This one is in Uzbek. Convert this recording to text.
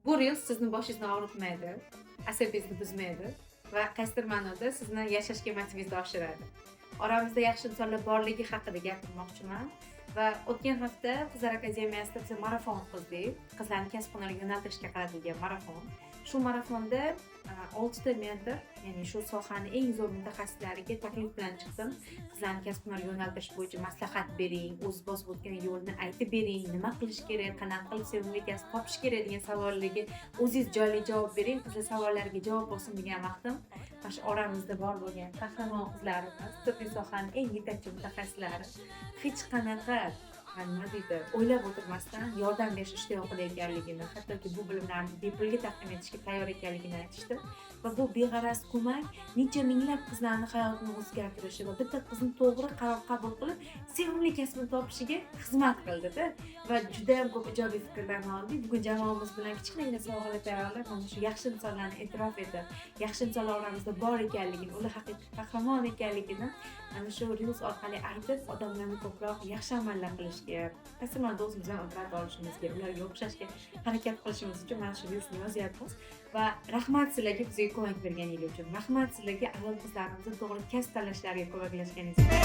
Bu Reels sizni boshingizni og'ritmaydi, asabingizni buzmaydi va qaysidir ma'noda sizni yashashga motivingizni oshiradi. Oramizda yaxshi insonlar borligi haqida gapirmoqchiman. Va o'tgan hafta Qizlar akademiyasida biz marafon o'tkazdik. Qizlarni kasb hunarga yo'naltirishga qaratilgan marafon. Shu marafonda oltita mentor, ya'ni shu sohani eng zo'r mutaxassislariga taklif bilan chiqdim. Qizlarni kasb hunarga yo'naltirish bo'yicha maslahat bering, o'zi bosib o'tgan yo'lni aytib bering, nima qilish kerak, qanaqa qilib sevimli kasb topish kerak degan savollarga o'zingiz jonli javob bering, qizlar savollariga javob bo'lsin degan vaqtim mana shu oramizda bor bo'lgan qahramon qizlarimiz, tibbiy sohani eng yetakchi mutaxassislari hech qanaqa, nima deydi, o'ylab o'tirmasdan yordam berish ishtiyoqida ekanligini, hattoki bu bilimlarni bepulga taqdim etishga tayyor ekanligini aytishdi. Va bu beg'araz ko'mak necha minglab qizlarni hayotini o'zgartirishi va bitta qizni to'g'ri qaror qabul qilib, sevimli kasbini topishiga xizmat qildida. Va judayam ko'p ijobiy fikrlarni oldik. Bugun jamoamiz bilan kichkinagina sovg'alar tayyorlab, mana shu yaxshi insonlarni e'tirof etib, yaxshi insonlar oramizda bor ekanligini, ular haqiqiy qahramon ekanligini ana shu Reels orqali aytib, odamlarni ko'proq yaxshi amallar qilishga, qaysi ma'noda o'zimizdan ibrat olishimizga, ularga o'xshashga harakat qilishimiz uchun mana shu Reelsni yozyapmiz. Va rahmat sizlarga bizga ko'mak berganingiz uchun. Rahmat sizlarga ayol qizlarimizni to'g'ri kasb tanlashlariga ko'maklashganingiz uchun.